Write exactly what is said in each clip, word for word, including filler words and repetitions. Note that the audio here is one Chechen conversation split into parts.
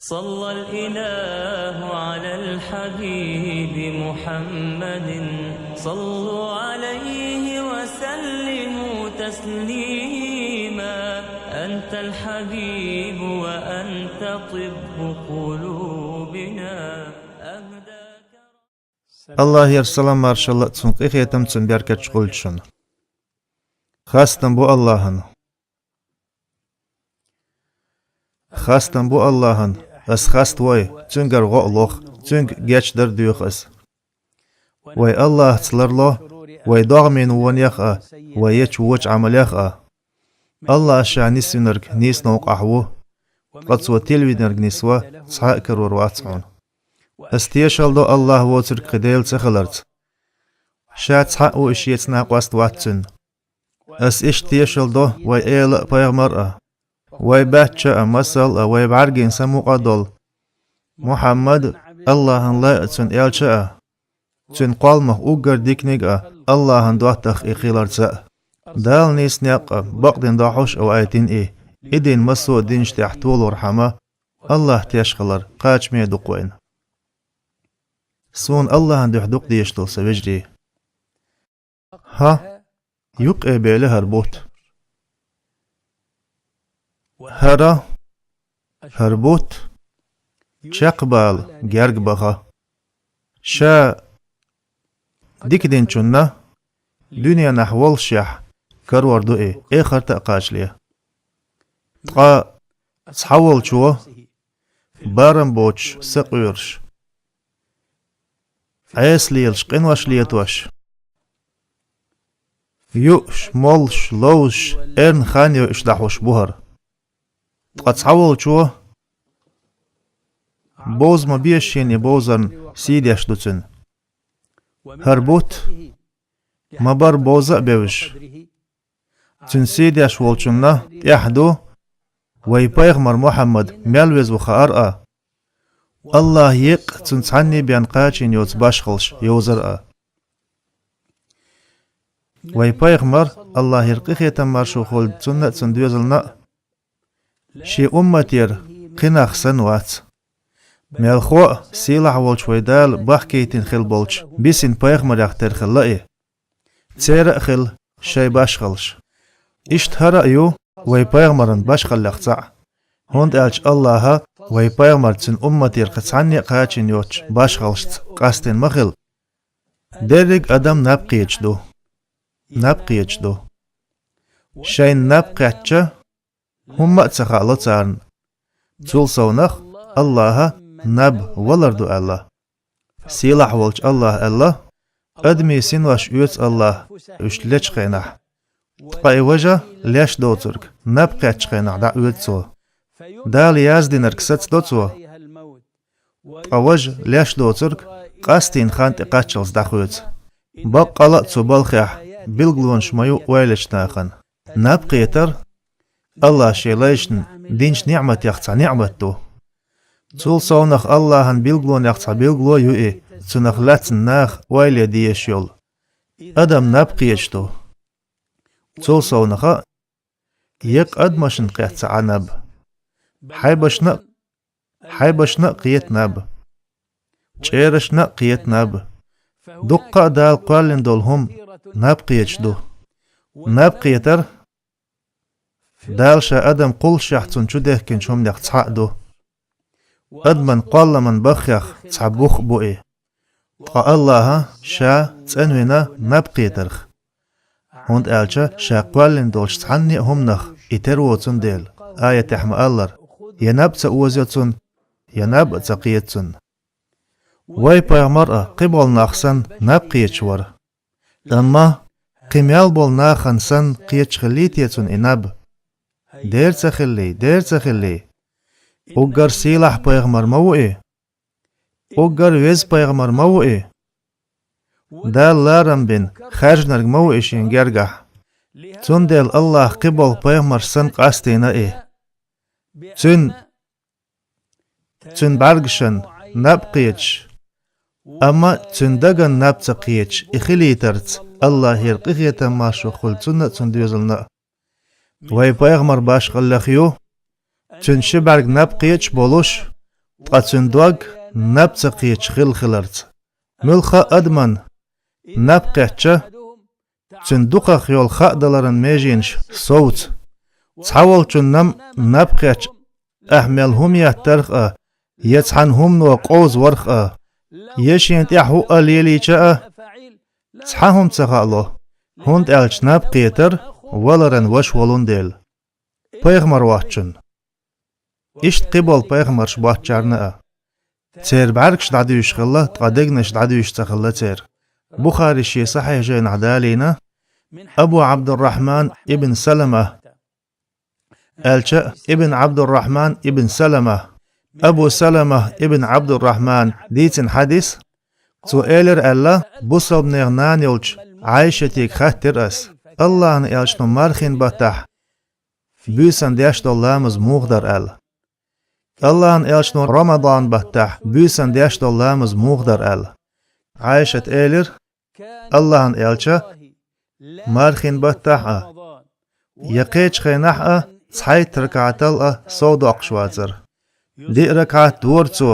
صلى الإله على الحبيب محمد. صلوا عليه وسلموا تسليما. أنت الحبيب وأنت طب قلوبنا. أهداك Аллахьера салам-маршалла а, цун къинхетам а, цун беркат а хуьлда шуна. Хастам бу Аллахьана. Хастам бу Аллахьана, ас хаставой, цуьнгара гӀо а лох, цуьнга гечдар а доьху ас. Вай Аллахьаца ларло, вай догӀмийн вонех а, вай ечу вочу Ӏамалех а. Аллахь ша нисвинарг нийса новкъахь ву, ткъа цо тилвинарг нисво, цхьа а карор вац хьуна. Ас тешалла до Аллахь воцург кхин Дела ца хиларца. Ша цхьаъ ву и шеца накъост вац цуьнан. Ас иштта тешалла до вай эла а, пайхамар а, вай баьчча а, масал а, вай бӀаьргийн самукъа а долу Мухьаммад, Аллахьан лай а, цуьнан элча а, цуьнан кхолламах уггар диканиг а, Аллахьан доттагӀа и хиларца а. Дала нийса некъ а, бакъдина дохьуш а вайтина и, и дин массо а динаш тӀехь толорхьама, Аллахь теш хилар кхачаме ду-кх вайна. Суна Аллахьан дуьхьа дукха дезаш долу сан вежарий. ХӀа, юккъе бели хӀара бутт. ХӀара, хӀара бутт, чекхбала герга баха. Ша дика динчунна дуьненахь воллушехь карор ду и, эхарта а кхачале. Ткъа цхьаволчо барам боцуш сакъоьруш, Ӏеса лелаш къинош летош, юуш, моллуш, ловзуш, эрна хан йойуш дӀахьуш бу хӀара. Ткъа цхьаволчо бовза ма беза шена и бовзарна сий деш ду цуьнан. ХӀара бутт ма-барра бовза а бевзаш, цуьнан сий деш волчунна тӀехь ду вай пайхамар Мухьаммад мел веза ву хаар а, Аллахь еккъа цунна цхьанне бен кхачийна йоцу башхаллаш йовзар а. Вай пайхамар, Аллахьера къинхетам-маршо хуьлда цунна а, цунна доьзална а, шен умматера кхин нах санна вац. Мелхо а, сийлахь волчу вай Дала бахкийтина хилла болчу бисина пайхамарех тера хилла и. Церан а хилла шайн башхаллаш. Иштта хӀара а ю вай пайхамаран башхаллех цхьаъ, хӀунда аьлча Аллахьа вай пайхамар цуьнан умматера кхин цхьанне а кхачийна йоцучу башхаллашца къастийна ма хилла. Дерриг а адам наб кхеташ ду. Наб кхеташ ду. Шайна наб кхетча, хӀумма а ца хаало царна. Цул совнах Аллахьа наб валар ду аьлла. Сийлахь волчу Аллахьа аьлла: «Адамийн синош оьцу Аллахьа уьш лечу хенахь. Ткъа и важа леш доцург наб кхетчу хенахь дӀаоьцу цо. Дала яздинарг сацадо цо. Ткъа важа леш доцург къастийна хан тӀе кхаччалц дӀахоьцу. Баккъала а цу балхехь билгалонаш ма ю ойла ечу нахана». Наб кхетар Аллахьа шен лайшна динчу ниӀматех цхьа ниӀмат ду. Цул совнах Аллахьан билгалонех цхьа билгало а ю и, цунах лаьцна наха ойла ян дезаш йолу. Адам наб кхеташ ду. Цул совнаха а еккъа адамашна кхетта ца Ӏа наб. Хьайбашна а, хьайбашна а кхета наб. ЧӀерашна а кхета наб. Дуккха а Дала кхоьллина долу хӀума наб кхеташ ду. Наб кхетар Дала ша адам кхуллушехь цунна чудехкинчу хӀуманех цхьаъ ду. Адаман кхолламан баххех цхьа бух а бу и. Ткъа Аллахьа ша цӀанвина наб кхетарх. ХӀунда аьлча ша кхоьллина долчу цхьанне а хӀуманах и тера воцун дела, аятехь ма-аллара: «Я наб а ца озайо цунна, я наб а ца кхета цунна». Вай пайхамар а кхин болу нах санна наб кхеташ вара. Амма кхин мел болу нахана санна кхеташ хиллий те цунна и наб? Дера ца хиллий, дера ца хиллий. Уггар сийлахь пайхамар ма ву и? Уггар веза пайхамар ма ву и? Дала ларам бина хаьржинарг ма ву и шен гергахь? Цундела Аллахьа кхин болу пайхамарш санна къастийна и. Цуьнан, цуьнан бӀаьргашна наб кхеташ, амма цуьнан дагна наб ца кхеташ и хилийтарца Аллахьера къинхетам-маршо хуьлда цунна а, цунна доьзална а. Вай пайхамар башхаллех ю, цуьнан ши бӀаьрг наб кхеташ а болуш, ткъа цуьнан дог наб ца кхеташ хилла хиларца. Муьлхха а адаман наб кхетча, цуьнан дукхах йолу хаа даларан меженаш совцу. Цхьаволчун-м наб кхетча, ахь мел хӀума еттарх а, я цхьана хӀумано къовзаварх а, я шена тӀехь хӀуъа лелийча а, цхьа хӀума ца хаало, хӀунда аьлча наб кхетар валаран ваша волун дела. Пайхамар воцчунна. Иштта кхин болу пайхамарш боцчарна а. Церан бӀаьргаш дӀадуьйш хилла, ткъа дегнаш дӀадуьйш ца хилла церан. Бухари шен сахьихь жайнахь далийна, Абу Абдуррахман ибн Салама, аьлча а, ибн Абдуррахман ибн Салама, Абу Салама ибн Абдуррахман дийцина хьадис, цо элира аьлла, бусалбанех нана йолчу Ӏайшатига хаьттира ас, Аллахьан элчано мархин баттахь буьйсан деш долу ламаз муха дара аьлла. Аллахьан элчано Рамадан баттахь буьйсан деш долу ламаз муха дара аьлла. Ӏайшат элира, Аллахьан элча, мархин баттахь а, я кхечу хенахь а цхьайтта ракаӀатал а сов доккхуш вацара. Диъ ракаӀат дора цо,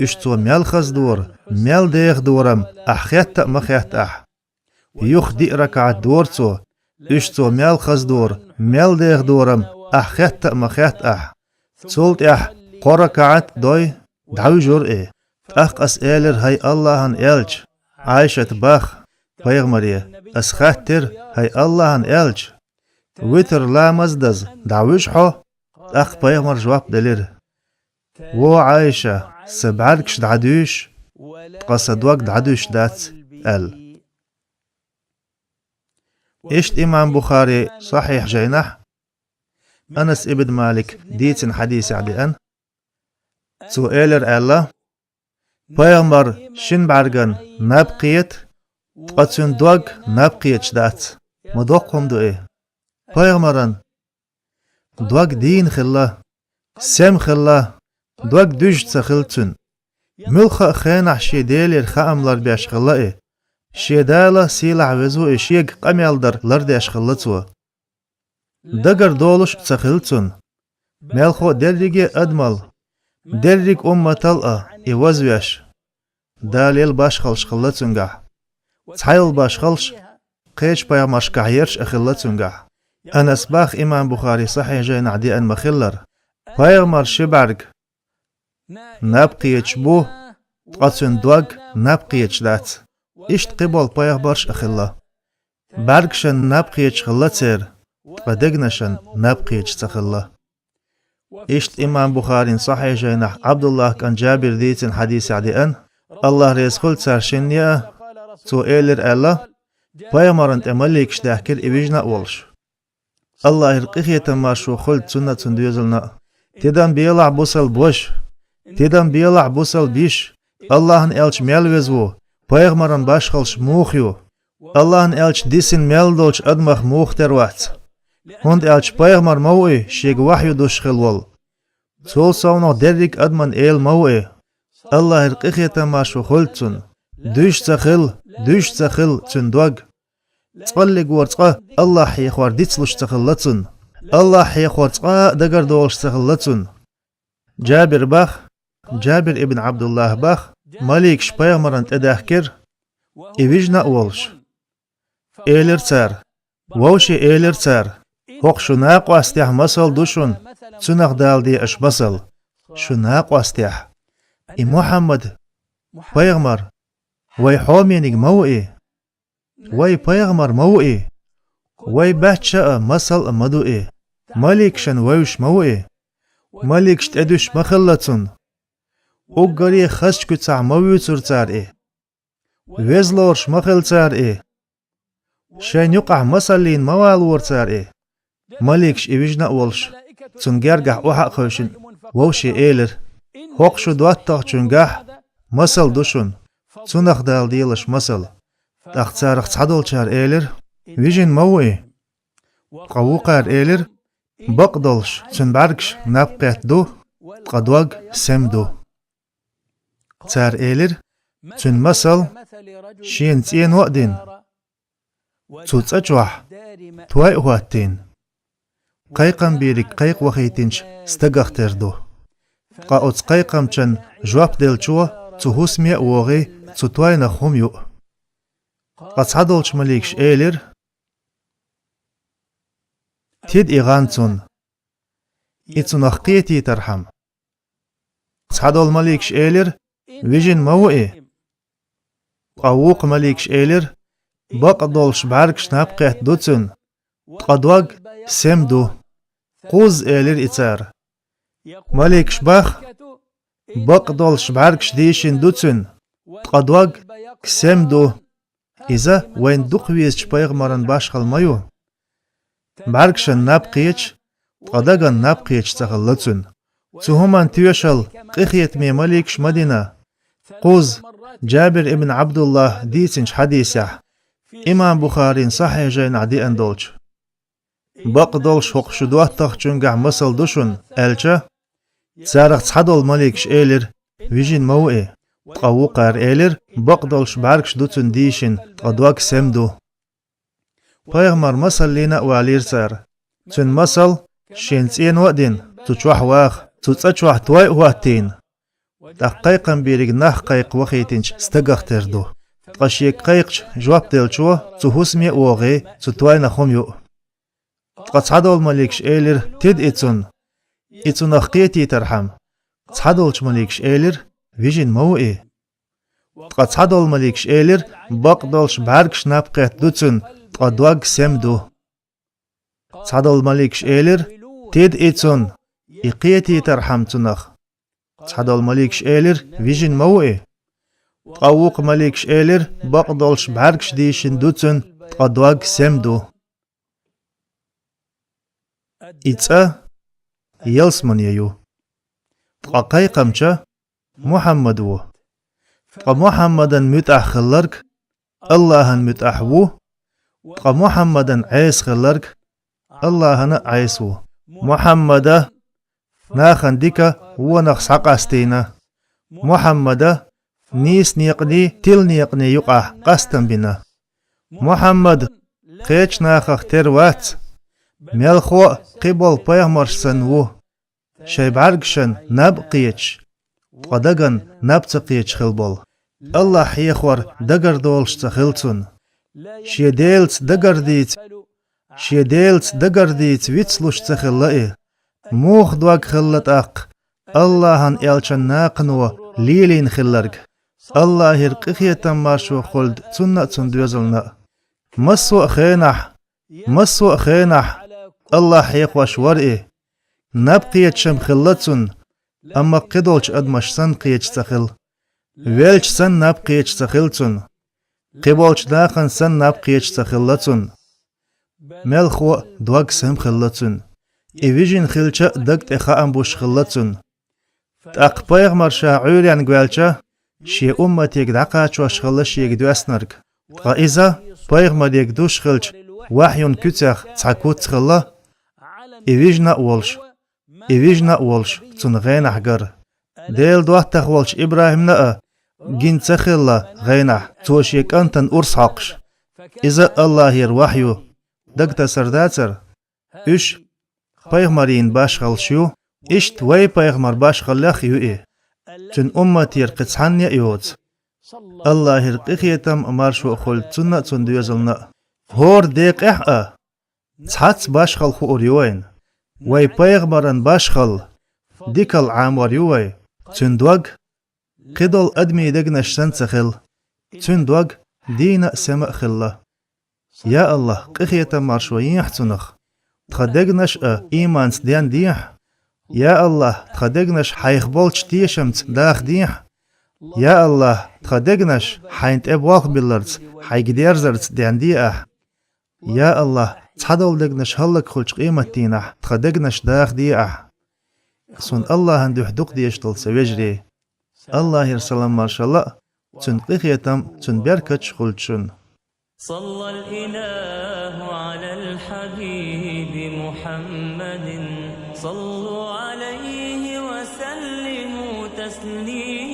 уьш цо мел хаза дора, мел деха дора-м ахь хетта а ма хетта ахь. Юха диъ ракаӀат дора цо, уьш цо мел хаза дора, мел деха дора-м ахь хетта а ма хетта ахь. Цул тӀаьхьа кхо ракаӀат дой, дӀавуьжура и. ТӀаккха ас элира, хӀай Аллахьан элча, Ӏайшат бах, пайхамаре, ас хаьттира, хӀай Аллахьан элча, витр ламаз даза дӀавуьжу хьо? ТӀаккха пайхамара жоп делира, во Ӏайша, сан бӀаьргаш дӀадуьйш, ткъа сан дог дӀадуьйш дац, аьлла. Иштта имам Бухари сахьихь жайнахь Анас ибн Малик дийцина хьадисехь деана, цо элира аьлла, пайхамар шина бӀаьрган наб кхета, ткъа цуьнан дог наб кхеташ дац. Ма доккха хӀума ду и. Пайхамаран дог дийна хилла, сема хилла, дог дуьжна ца хилла цуьнан. Муьлхха а хенахь шен Делера хаам ларбеш хилла и. Шен Дала, сийлахь веза ву и, шега къамел дар лардеш хилла цо. Дагар долуш а ца хилла цунна. Мелхо а дерриге а адамал, дерриг а умматал а и вазвеш, Далел башхаллаш хилла цуьнгахь. Цхьайолу башхаллаш кхечу пайхамаршкахь ерш а хилла цуьнгахь. Анас бах имам Бухари сахьихь жайнахь деана ма-хиллара, пайхамар ши бӀаьрг наб кхеташ бу, ткъа цуьнан дог наб кхеташ дац. Иштта кхин болу пайхамарш а хилла. БӀаьргашан наб кхеташ хилла церан, ткъа дегнашан наб кхеташ ца хилла. Иштта имам Бухарин сахьихь жайнахь Абдуллах кӀант Джабир дийцина хьадисехь деана, Аллах реза хуьлда царна шинна а, цо элира аьлла, пайхамарна тӀе маликаш даьхкира и вижна а волуш. Аллахьера къинхетам маршо хуьлда цунна а, цуьнан доьзална а. Тидам белахь, бусалба ваша! Тидам белахь, бусалба йиша! Аллахьан элча мел веза ву, пайхамаран башхаллаш муха ю? Аллахьан элча дисина мел долчу адамах муха тера вац? ХӀунда аьлча пайхамар ма ву и, шега вахьйу дусуш хилла волу. Цул совнаха дерриг а адаман эла ма ву и. Аллахьера къинхетам маршо хуьлда цунна. Дуьжна ца хилла, дуьжна ца хилла цуьнан дог. ЦкъаллиггӀа цкъа Аллахь хьехор дицлуш ца хилла цунна. Аллахь хьехор цкъа а дагар долуш ца хилла цунна. Джабир бах, Джабир ибн Абдуллах бах, маликаш пайхамарна тӀе даьхкира и вижна а волуш. Элира цара, вовше элира цара, хӀокху шун накъостехь масал ду шуна, цунах Дала де аша масал, шун накъостехь. И Мухьаммад, пайхамар, вай хьомениг ма ву и? Вай пайхамар ма ву и? Вай баьчча а, масал а ма ду и. Маликашна вевзаш ма ву и? Маликаш тӀедуьсуш ма хилла цунна. Уггаре хазачу куьцахь ма вуьйцура цара и. Веза лоруш ма хилла цара и. Шайна юкъахь масаллина ма валора цара и. Маликаш и вижна а волуш, цунна гергахь охьа а хевшина, вовше элира, хӀокху шун доттагӀчуьнгахь масал ду шуна, цунах Дала делаш масал. ТӀаккха царах цхьадолчара элира, вижина ма ву и? Ткъа вукхара элира, бакъдолуш, цуьнан бӀаьргаш наб кхетта ду, ткъа дог сема ду. Цара элира, цуьнан масал, шена цӀено а дина, цу цӀа чохь той а хӀоттийна, кхайкхам бийриг кхайкхавахийтинчу стагах тера ду. Ткъа оцу кхайкхамчан жоп деллачо цу хӀусаме а вогӀий, цу тойнах хӀума ю. Ткъа цхьадолчу маликаш элира: «Тида и гӀан цунна, и цунах кхетийтархьама». Цхьадолу маликаш элира: «Вижина ма ву и». Ткъа вукху маликаш элира: «Бакъдолуш бӀаьргаш наб кхетта ду цуьнан, ткъа дог сема ду». «Кхузза», — элира и цара. Маликаш баха: «Бакъдолуш бӀаьргаш дийшина ду цуьнан, ткъа дог сема ду». Иза вайна дукха везачу пайхамаран башхалла ма ю. БӀаьргашна наб кхеташ, ткъа дагна наб кхеташ ца хилла цуьнан. Цу хӀуманна тоьшалла къинхетаме маликаш ма дина. Кхузза Джабир ибн Ӏабдуллахь дийцинчу хьадисехь, имам Бухарин Сахьихь жайнахь деана долчу. «Бакъдолуш хӀокху шу доттагӀчуьнгахь масал ду шуна», — аьлча, царах цхьадолу маликаш элира: «Вижина ма ву и». Ткъа вукхара элира: «Бакъдолуш бӀаьргаш ду цуьнан дийшина, ткъа дог сема ду». Пайхамар масаллина а валийра цара. Цуьнан масал, шена цӀено а дина, цу чохь ваха, цу цӀа чохь той а хӀоттийна, тӀаккха кхайкхам бийриг нах кхайкха вахийтинчу стагах тера ду. Ткъа шега кхайкхача жоп деллачо цу хӀусаме а вогӀий, цу тойнах хӀума ю. Ткъа цхьадолу маликаш элира: «Тида и цунна, и цунах кхетийтархьама». Цхьадолчу маликаш элира: «Вижина ма ву и». Ткъа цхьадолу маликаш элира: «Бакъдолуш бӀаьргаш наб кхетта ду цуьнан, ткъа дог сема ду». Цхьадолу маликаш элира: «Тида и цунна, и кхетийтархьама цунах». Цхьадолу маликаш элира: «Вижина ма ву и». Ткъа вукху маликаш элира: «Бакъдолуш бӀаьргаш дийшина ду цуьнан, ткъа дог сема ду». И цӀа ялсамане ю. Ткъа кхайкхамча Мухьаммад ву. Ткъа Мухьаммадан муьтӀахь хилларг Аллахьан муьтӀахь ву, ткъа Мухьаммадан Ӏеса хилларг Аллахьана а Ӏеса ву. Мухьаммада нахана дика вонах схьакъастийна. Мухьаммада нийса некъаний, тила некъаний юкъахь къастам бина. Мухьаммад кхечу нахах тера вац, мелхо а кхиболу пайхамарш санна ву. Шайн бӀаьргашна наб а кхеташ, ткъа дагна наб ца кхеташ хилла болу. Аллахь хьехор дагардолуш ца хилла цунна. Шен Делаца дагардийца, шен Делаца дагардийца вицлуш ца хилла и. Муха дог хилла тӀаккха Аллахьан элчан накхано лелийна хилларг? Аллахьера къинхетам, маршо хуьлда цунна а, цунна доьзална а. Массо а хенахь, массо а хенахь Аллахь хьехош вара и. Наб кхеташ-м хилла цунна, амма кхидолчу адамаш санна кхеташ ца хилла. Велча санна наб кхеташ ца хилла цунна. Кхиболчу нахана санна наб кхеташ ца хилла цунна. Мелхо а, дог сема хилла цуьнан. И вижина хилча а даг тӀе хаам буш хилла цунна. ТӀаккха пайхамар ша Ӏуьйренга ваьлча, шен умматега дӀакхачош хилла шега доьснарг. Ткъа иза пайхамарега душ хилча вахьйун куьцех цхьа куц хилла, и вижина а волуш, и вижина а волуш цунна гӀенахь гара. Делан доттагӀа волчу ИбрахӀимна а гина ца хилла гӀенахь, цо шен кӀантана урс хьокхуш. Иза Аллахьера вахьйу, дагатасар дацара? Уьш пайхамарийн башхаллаш ю, иштта вай пайхамар башхаллех а ю и. Цуьнан умматера кхин цхьанне а йоцу. Аллахьера къинхетам а, маршо а хуьлда цунна а, цунна доьзална а. ХӀора декъехь а цхьацца башхалла хуур ю вайна. Вай пайхамаран башхалла дикалла Ӏамор ю вай. Цуьнан дог кхидолу адамийн дегнаш санна ца хилла. Цуьнан дог дийна а, сема а хилла. Я Аллахь, къинхетам, маршо ехьа цунах. Тхан дегнаш а ийманца дендехьа. Я Аллахь, тхан дегнаш хьайх болчу тешамца дахдехьа. Я Аллахь, тхан дегнаш хьайна тӀе болх билларца, хьайга дерзарца денде ахьа. Я Аллахь, цхьадолу дегнаш хӀаллакьхуьлучу къематдийнахь тхан дегнаш дахде ахьа. Суна Аллахьан дуьхьа дукха дезаш долу сан вежарий. Аллахьера салам-маршалла а, цуьнан къинхетам а, цуьнан беркаташ а хуьлда шуна. صلى الإله على الحبيب محمد. صلوا عليه وسلموا تسليما.